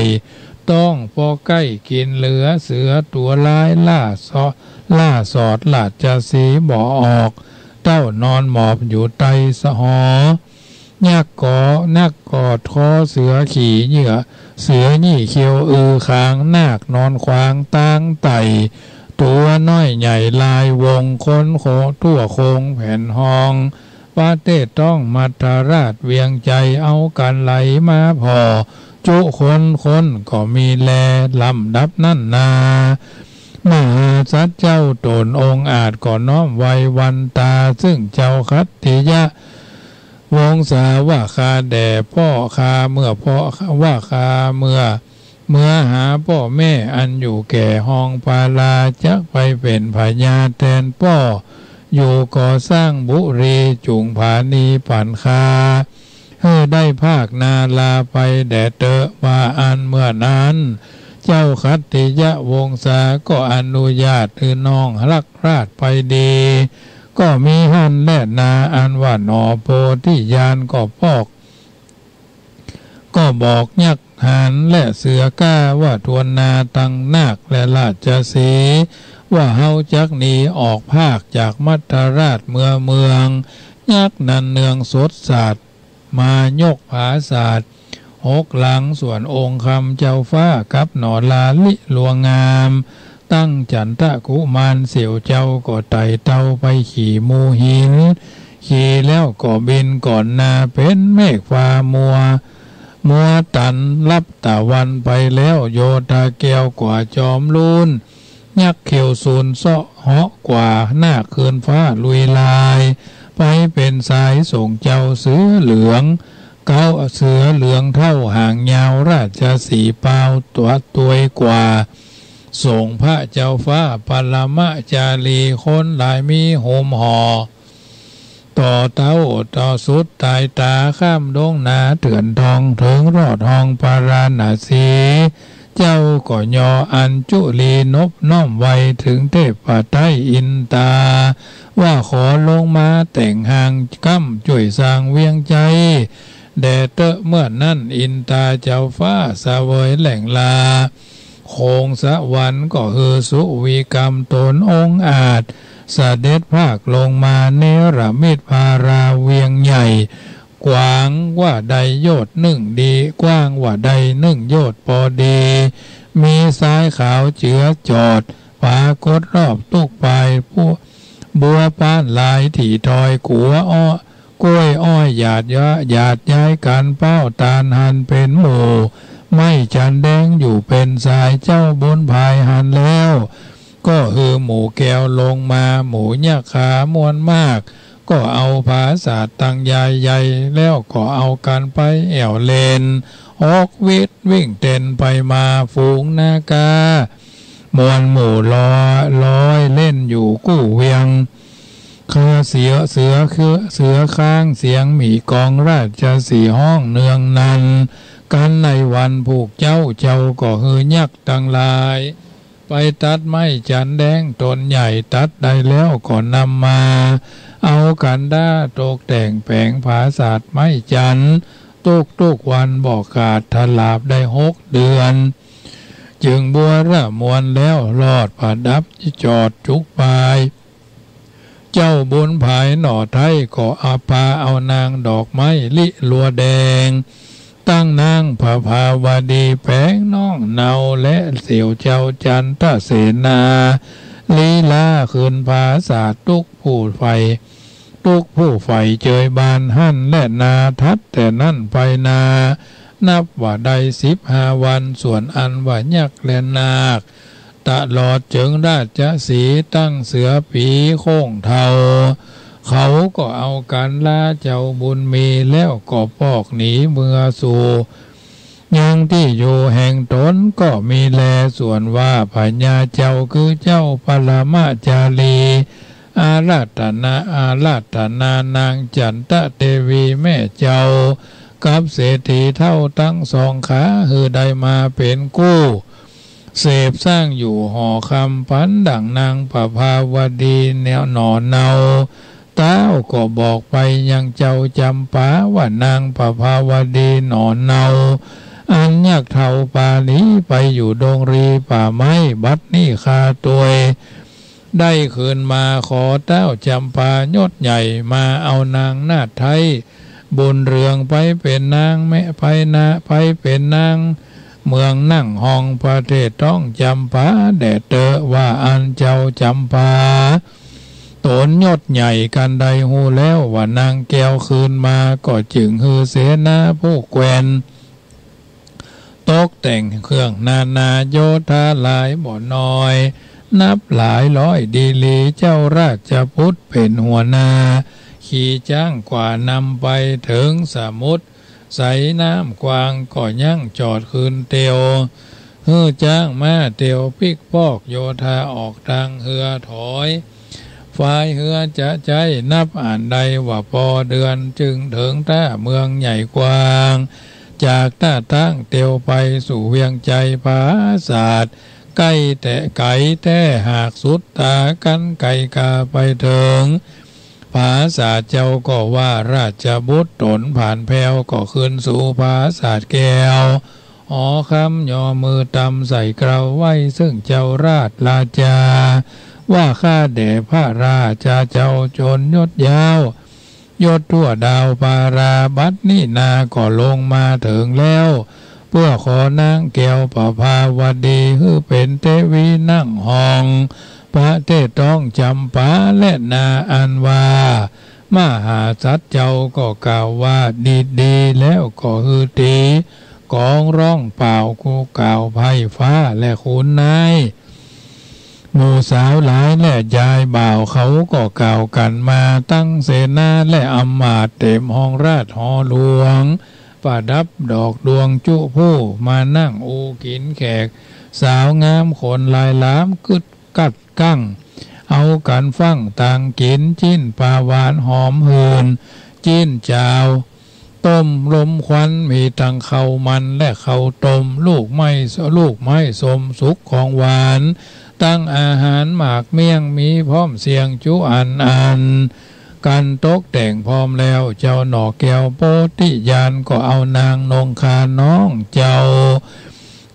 ต้องปอใก้กิ๋นเหลือ เสือตั๋วร้ายล่าเสาะ ล่าสอด ราชสีห์บ่ออก เต้านอนหมอบอยู่ใต้สะหอ ยักษ์ก็ ยักษ์กอดคอเสือขี่เหยื่อ เสือยี่เขี้ยวอือคาง นาคนอนขวางตางไต่ ตั๋วน้อยใหญ่ลายวง คนโคทั่วโคงแผ่นฮอง ประเทศต้องมัทราชเวียงไจ เอากั๋นไหลมาผ่อ จุคนคนก็มีแล ลำดับนั้นนา มหาสัตว์เจ้าต๋นองอาจ ก็น้อมไหว้วันตา ซึ่งเจ้าขัตติยะ วงศาว่า ข้าแด่ป้อข้าเมื่อป้อ ว่าข้าเมื่อ เมื่อหาป้อแม่อันอยู่แก่ฮองปาลา จักไปเป๋นพญาแตนป้อ อยู่ก่อสร้างบุรี จุ๋งผานีปั๋นข้า หื้อได้ภาคนาลาไปแด่เต๊อะ ว่าอั้นเมื่อนั้น เจ้าขัตติยวงศาก็อนุญาตหื้อน้องฮักราชไปดี ก็มีหั้นแลนา อันว่าหน่อโพธิญาณก็ปอก ก็บอกยักษ์หานและเสือก้าว่า ทวนนาตังนาคและราชสีห์ ว่าเฮาจักหนีออกพากจากมัทราชเมือเมือง ยักษ์นั้นเนืองสดสาด มายกผาสาทหกหลัง ส่วนองค์คำเจ้าฟ้ากับหน่อลาลิลวงงาม ตั้งจันทกุมารเสี่ยวเจ้าก็ไต่เตาไปขี่หมู่หิน ขี่แล้วก็บินก่อนนาเป๋นเมฆฟ้ามัว มัวตันลับตะวันไปแล้ว โยธาแก้วกว่าจอมลูน ยักษ์เขี้ยวสูนเซาะเหาะกว่า นาคคืนฟ้าลุยลาย ไปเป๋นสายส่งเจ้าเสือเหลือง เก๊าเสือเหลืองเฒ่าหางยาว ราชสีห์ปาวตั๋วตวยกว่า ส่งพระเจ้าฟ้าปรมจารี คนหลายมีโหมห่อ ต่อเต๊าต่อสุดตายต๋า ข้ามดงนาเถื่อนทอง เถิงรอดฮองปาราณสี เจ้าก็ยออัญจุลี นบน้อมไหว้เถิงเทพไตรอินตา ว่าขอลงมาแต่งฮางก้ำ จ้วยสร้างเวียงไจแด่เต๊อะ เมื่อนั้นอินตาเจ้าฟ้าเสวยแหล่งลา โขงสวรรค์ก็หื้อสุวิกรรมต๋นองอาจ เสด็จพากลงมาเนรมิตพาราเวียงใหญ่ กว้างว่าได้โยชน์นึ่งดี กว้างว่าได้นึ่งโยชน์ปอดี มีทรายขาวเจือจอด ปรากฏรอบตุ๊กปาย บัว บัวป้านหลายถี่ทอย กั๋วอ้อ ก๊วยอ้อยหยาดยะ หยาดย้ายกั๋น เป๊าตานหันเป๋นหมู่ ไม้จันแดงอยู่เป๋นสาย เจ้าบุญภายหันแล้ว ก็หื้อหมู่แก้วลงมา หมู่ยักขาม่วนมาก ก็เอาผาสาทตังยายใหญ่ แล้วก็เอากั๋นไปแอ่วเล่น ฮอกวิดวิ่งเต้นไปมา ฝูงนาคาม่วนหมู่ลอย ลอยเล่นอยู่กู้เวียง ข้าเสีย เสือคือ เสือค้างเสียงหมีกอง ราชสีห์ฮ้องเนืองนันกั๋นในวันผูกเจ๊า เจ้าก็หื้อยักตังหลาย ไปตัดไม้จันแดงต๋นใหญ่ ตัดได้แล้วก็นำมา เอากั๋นด้าตกแต่งแป๋งผาสาทไม้จัน ตุ๊กๆ วันบ่ขาด ถลาบได้หกเดือน จึงบัวระมวลแล้ว ลอดประดับจอดจุกปาย เจ้าบุญภายหน่อไท้ก็เอาปาเอานางดอกไม้ลิลัวแดง ตั้งนางผภาวดีแป๋งน้องเนา และเสี่ยวเจ้าจันทเสนา ลีลาคืนผาสาทตุ๊กผู้ใฝ่ ตุ๊กผู้ใฝ่เจยบานหั้นแลนา ถัดแต่นั้นไปนา นับว่าได้สิบห้าวัน ส่วนอันว่ายักษ์และนาค ตลอดเจิงราชสีห์ ตั้งเสือปีโค้งเทา เขาก็เอากั๋นลาเจ้าบุญมี แล้วก็ปอกหนีเมือสู่ ยังตี้อยู่แห่งต๋นก็มีแล ส่วนว่าพญาเจ้าคือเจ้าปรมจารี อาราธนา อาราธนานางจันตะเตวีแม่เจ้า กับเศรษฐีเฒ่าตังสองขา หื้อได้มาเป๋นกู้ เสพสร้างอยู่หอคำ ปันดั่งนางประภาวดีแนวหน่อเนา ต้าวก็บอกไปยังเจ้าจำปา ว่านางประภาวดีหน่อเนา อันยักษ์เฒ่าปาลีไปอยู่ดงรีป่าไม้ บัดนี้ข้าตวยได้คืนมา ขอต้าวจำปายศใหญ่มาเอานางนาฏไทยบุญเรืองไปเป๋นนางแม่ ไปนา ไปเป๋นนางเมืองนั่งฮองประเทศต้องจำปาแด่เต๊อะ ว่าอั้นเจ้าจำปา ต๋นยศใหญ่กันใดฮู้แล้วว่านางแก้วคืนมา ก็จึงหื้อเสนาผู้แกว่น ตกแต่งเครื่องนานาโยธาหลายบ่น้อย นับหลายร้อยดีหลี เจ้าราชบุตรเป๋นหัวหน้า ขี่จ๊างกว่านำไปเถิงสมุทร ใสน้ำกว้างก็ยังจอดคืนเตียว หื้อจ๊างม้าเตียวปิ๊กปอกโยธาออกตางเฮือถอย ฝ่ายเฮือจะใจ๊นับอ่านได้ว่าปอเดือน จึงเถิงต้าเมืองใหญ่กว้าง จากต้าตั้งเตียวไปสู่เวียงไจผาสาท ใก้แต่ไก๋แต๊หากสุดต๋า กั๋นไก๋กาไปเถิงผาสาท เจ้าก็ว่าราชบุตรต๋นผานแผวก็คืนสู่ผาสาทแก้ว หอคำย่อมือตำใส่เกล้าไหว้ซึ่งเจ้าราชราจา ว่าข้าแด่พระราชาเจ้าจนยศยาว ยศทั่วดาวปารา บัดนี้นาก็ลงมาเถิงแล้ว เปื้อขอนางแก้วประภาวดี หื้อเป๋นเตวีนั่งฮองประเทศต้องจำปา และนาอันว่ามหาสัตว์เจ้าก็กล่าวว่าดีๆ แล้วก็หื้อตีกองร้องเป่า กูกล่าวไพร่ฟ้าและขุนนาย หมู่สาวหลายและยายบ่าวเขาก็กล่าวกั๋นมา ตั้งเสนาและอำมาตย์เต๋มห้องราชหอหลวง ประดับดอกดวงจุผู้มานั่งอู้กิ๋นแขก สาวงามคนหลายหลามกึ๊ดกั๊ดกั้ง เอากั๋นฟั่งตางกิ๋น จิ๊นปลาหวานหอมหื่น จิ๊นจาว ต้มลมควัน มีตังข้าวมันและข้าวต้ม ลูกไม้ ลูกไม้ส้มสุกของหวาน ตังอาหารหมากเมี่ยง มีพร้อมเสียงจุอันอัน กั๋นตกแต่งพร้อมแล้ว เจ้าหน่อแก้วโพธิญาณก็เอานางนงคาน้องเจ้า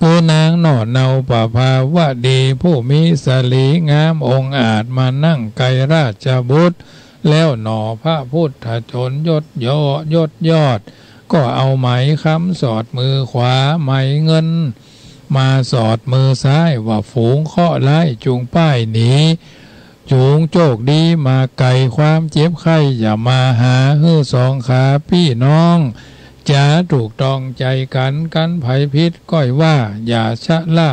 คือนางหน่อเนาประภาวดี ผู้มีสรีงามองอาจ มานั่งใก้ราชบุตร แล้วหน่อพระพุทธชนยศยอด ยศยอด ก็เอาไหมคำสอดมือขวา ไหมเงินมาสอดมือซ้าย ว่าฝูงเคราะห์ร้ายจุ่งป้ายหนี ฝูงโชคดีมาไก๋ ความเจ็บไข้อย่ามาหา หื้อสองขาปี้น้องจ๋าถูกต้องใจ๋กั๋น กั๋นใผผิดก้อยว่า อย่าชะล่า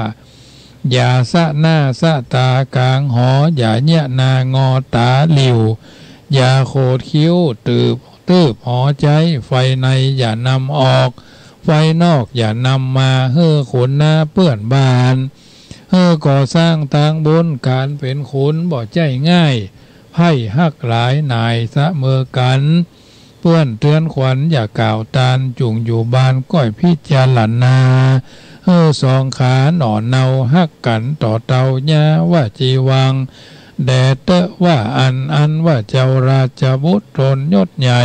อย่าสะหน้าสะต๋ากลางหอ อย่าเยียะหน้างอต๋าหลิ่ว อย่าโขดคิ้ว ตืบ ตืบหอใจ๊ ไฟในอย่านำออก ไฟนอกอย่านำมา หื้อขุนนาเปื้อนบ้าน หื้อก่อสร้างตางบุญ ก๋านเป๋นขุนบ่ใจ้ง่าย ไพร่ฮักหลายหน่ายเสมอกั๋น เปื้อนเตือนขวัญอย่ากล่าวตาน จุ่งอยู่บ้านก้อยพิจารณา หื้อสองขาหน่อเนาฮักกั๋นต่อเตา ยาวจีวัง แด่เต๊อะว่าอั้น อันว่าเจ้าราชบุตรตนยศใหญ่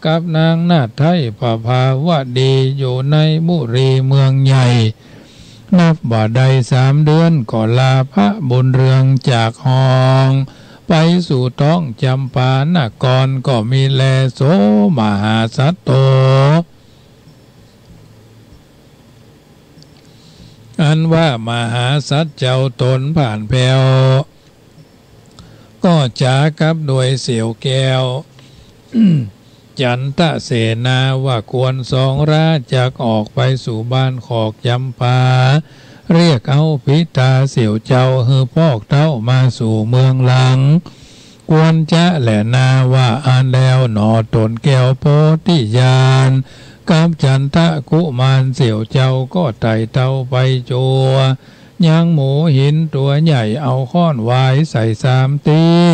กับนางนาฏไทยประภาวดี อยู่ในบุรีเมืองใหญ่ นับว่าได้สามเดือน ก็ลาพระบุญเรืองจากฮอง ไปสู่ต้องจำปานคร ก็มีแลโสมหาสัตว์โต อันว่ามหาสัตว์เจ้าตนผ่านแผว ก็จ๋ากับด้วยเสี่ยวแก้ว จันตะเสนา ว่าควรสองราจักออกไปสู่บ้านขอกจำปา เรียกเอาปิตาเสี่ยวเจ้า หื้อพอกเต๊ามาสู่เมืองหลัง ควรจะแลนา ว่าอั้นแล้วหน่อตนแก้วโพธิญาณ กับจันทกุมารเสี่ยวเจ้าก็ไต่เตาไปจัว ยังหมูหินตั๋วใหญ่เอาค้อนหวายใส่สามตี้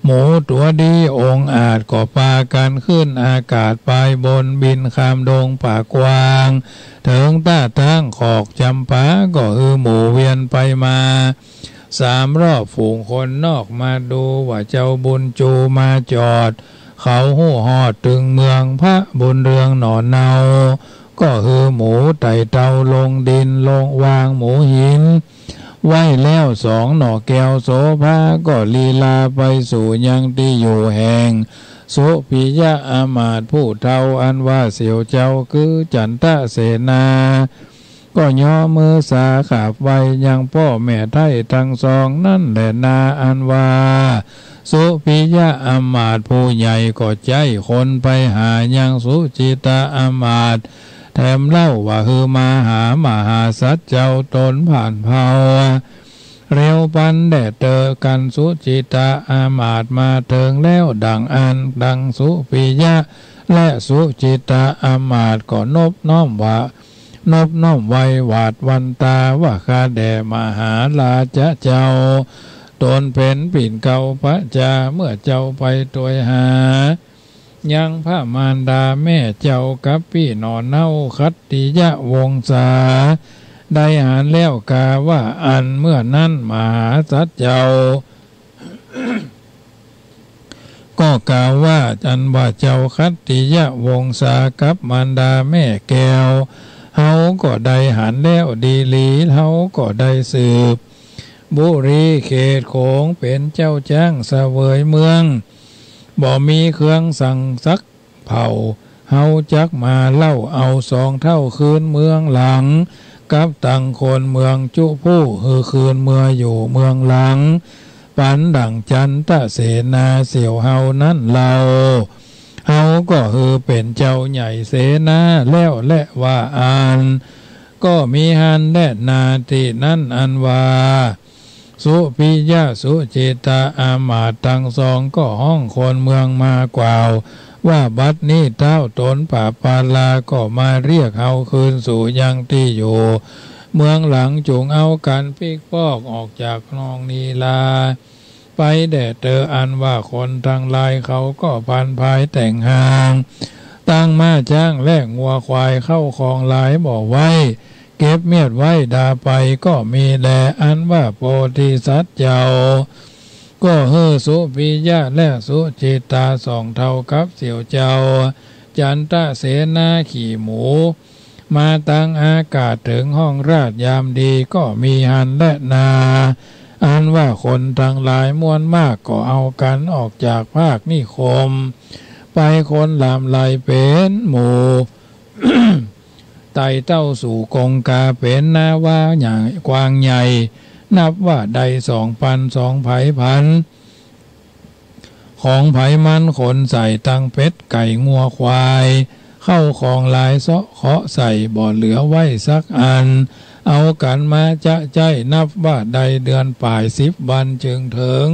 หมูตั๋วดีองอาจก็ปากั๋นขึ้นอากาศไปบน บินข้ามดงป่ากว้าง เถิงต้าต๊างขอกจำปา ก็หื้อหมูเวียนไปมาสามรอบ ฝูงคนนอกมาดูว่าเจ้าบุญจูมาจอด เขาฮู้ฮอดตึงเมือง พระบุญเรืองหน่อเนา ก็หื้อหมูไต่เตาลงดิน ลงวางหมูหินไว้แล้วสองหน่อแก้วโสภา ก็ลีลาไปสู่ยังตี้อยู่แห่งสุปิยะอามาตย์ผู้เฒ่า อันว่าเสี่ยวเจ้าคือจันทเสนา ก็ย้อมือสาขาบไหว้ยังป้อแม่ไท้ตังสองนั้นแหละนา อันว่าสุปิยะอามาตย์ผู้ใหญ่ก็ใจ๊คนไปหายังสุจิตะอามาตย์แถมเล่าว่า หื้อมาหามหาสัตว์เจ้าตนผ่านเผ่า เร็วปันแด่เตอกั๋น สุจิตะอามาตย์มาเถิงแล้วดั่งอั้น ดั่งสุปิยะและสุจิตะอามาตย์ก็นบน้อมว่า นบน้อมไหว้หวาดวันตาว่า ข้าแด่มหาราชะเจ้า ตนเป๋นปิ่นเกล้าพระจา เมื่อเจ้าไปตวยหายังพระมารดาแม่เจ้ากับปี้หน่อเนาคัตติยวงศา ได้หันแล้วกาว่าอั้น เมื่อนั้นมหาสัตว์เจ้า ก็กล่าวว่า อันว่าเจ้าคัตติยวงศากับมารดาแม่แก้ว เฮาก็ได้หันแล้วดีหลี เฮาก็ได้สืบบุรีเขตโขง เป๋นเจ้าจ๊างเสวยเมือง บ่มีเครื่องสังสักเผ่า เฮาจักมาเล่าเอาสองเฒ่าคืนเมืองหลัง กับตังคนเมืองจุผู้ หื้อคืนเมืออยู่เมืองหลัง ปันดั่งจันทเสนาเสี่ยวเฮานั้นเล่า เฮาก็หื้อเป๋นเจ้าใหญ่เสนาแล้วแลว่าอั้น ก็มีหั้นแลนา ตี้นั้นอันว่า สุปิยะสุจิตะอามาตย์ตังสองก็ฮ้องคนเมืองมากล่าวว่า บัดนี้เต๊าตนปะปาลาก็มาเรียกเฮาคืนสู่ยังตี้อยู่เมืองหลัง จุ่งเอากั๋นปิ๊กปอกออกจากนองนี้ลาไปแด่เตอ อันว่าคนตังหลายเขาก็ผันผายแต่งห่าง ตั้งม้าจ๊างและงัวควาย เข้าของหลายบ่ไหว เก็บเมียดไว้ดาไปก็มีแล อันว่าโพธิสัตว์เจ้า ก็หื้อสุปิยะและสุจิตาสองเฒ่ากับเสี่ยวเจ้า จันทเสนาขี่หมู มาตังอากาศเถิงห้องราชยามดีก็มีหั้นแลนา อันว่าคนตังหลายมวลมากก็เอากั๋นออกจากภาคนิคม ไปคนหลามไหลเป๋นหมู่ ไต่เต้าสู่กงกาเป๋นนาวาใหญ่กว้างใหญ่ นับว่าได้สองปันสองไผพัน ของไผมันขนใส่ตังเป็ดไก่งัวควาย เข้าของหลายเซาะเคาะใส่บ่เหลือไว้สักอัน เอากั๋นมาจะใจ๊ นับว่าได้เดือนป่ายสิบวันจึงเถิง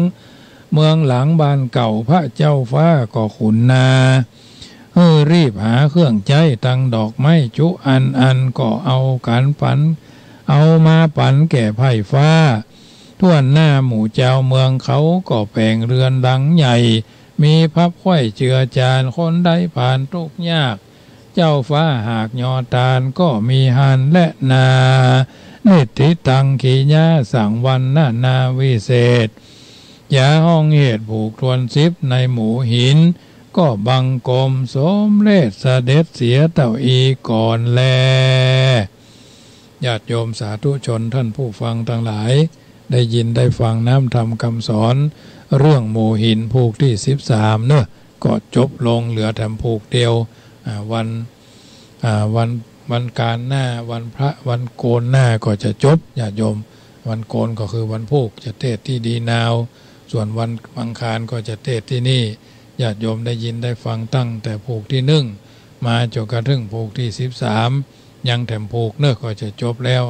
เมืองหลังบ้านเก่า พระเจ้าฟ้าก็ขุนนา หื้อรีบหาเครื่องใจ๊ตังดอกไม้จุอันอันก็เอากั๋นปัน เอามาปันแก่ไพร่ฟ้า ถ้วนหน้าหมู่จาวเมืองเขาก็แป๋งเฮือนหลังใหญ่ มีพับไขว้เจือจาน คนใดผ่านตุ๊กข์ยาก เจ้าฟ้าหากยอตานก็มีหั้นแลนา นิทธิตัง ขีญาสัง วรรณนาวิเศษ จ๋าฮ้องเหตุผูกถ้วนสิบในหมู่หิน ก็บังคมสมเร็จเสด็จเสียเต้าอี้ก่อนแล ญาติโยมสาธุชนท่านผู้ฟังตังหลาย ได้ยินได้ฟังน้ำธรรมคำสอนเรื่องหมู่หินผูกตี้สิบสามเนาะ ก็จบลงเหลือแถมผูกเดียว อ่า วัน อ่า วัน วันกาญหน้า วันพระ วันโกนหน้าก็จะจบ ญาติโยม วันโกนก็คือวันผูก จะเตศน์ตี้ดีนาว ส่วนวันอังคารก็จะเตศน์ตี้นี่ ญาติโยมได้ยินได้ฟังตั้งแต่ผูกตี้นึ่ง มาจ๋นกระทั่งผูกตี้สิบสาม ยังแถมผูกเนาะ ก็จะจบแล้ว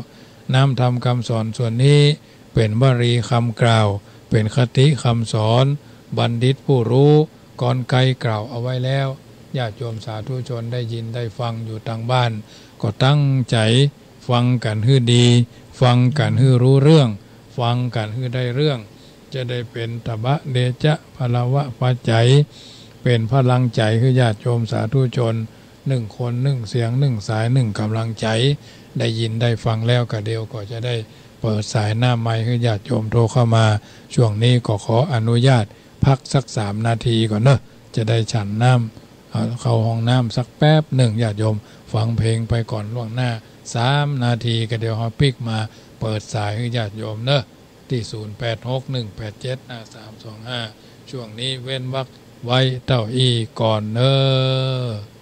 น้ำธรรมคำสอนส่วนนี้ เป๋นวลีกำกล่าว เป๋นคติกำสอน บัณฑิตผู้ฮู้ ก่อนไกลกล่าวเอาไว้แล้ว ญาติโยมสาธุชนได้ยินได้ฟังอยู่ตางบ้าน ก็ตั้งใจ๋ฟังกั๋นหื้อดี ฟังกั๋นหื้อรู้เรื่อง ฟังกั๋นหื้อได้เรื่อง จะได้เป๋นตบะเดชะพลวะปัจจัย เป๋นพลังใจ๋หื้อญาติโยมสาธุชน นึ่งคนนึ่งเสียงนึ่งสายนึ่งก๋ำลังใจ๋ ได้ยินได้ฟังแล้ว กาเดียวก็จะได้เปิดสายน้ำไมค์หื้อญาติโยมโทรเข้ามา ช่วงนี้ก็ขออนุญาตพักสักสามนาทีก่อนเนอะ จะได้ฉันน้ำ เอาเข้าห้องน้ำสักแป๊บนึ่ง ญาติโยมฟังเพลงไปก่อนล่วงหน้าสามนาที กาเดียวเฮาปิ๊กมาเปิดสายหื้อญาติโยมเนอะ ตี้ ศูนย์ แปด หก หนึ่ง แปด เจ็ด ห้า สาม สอง ห้า ช่วงนี้เว้นวรรคไว้เต้าอี้ก่อนเนอะ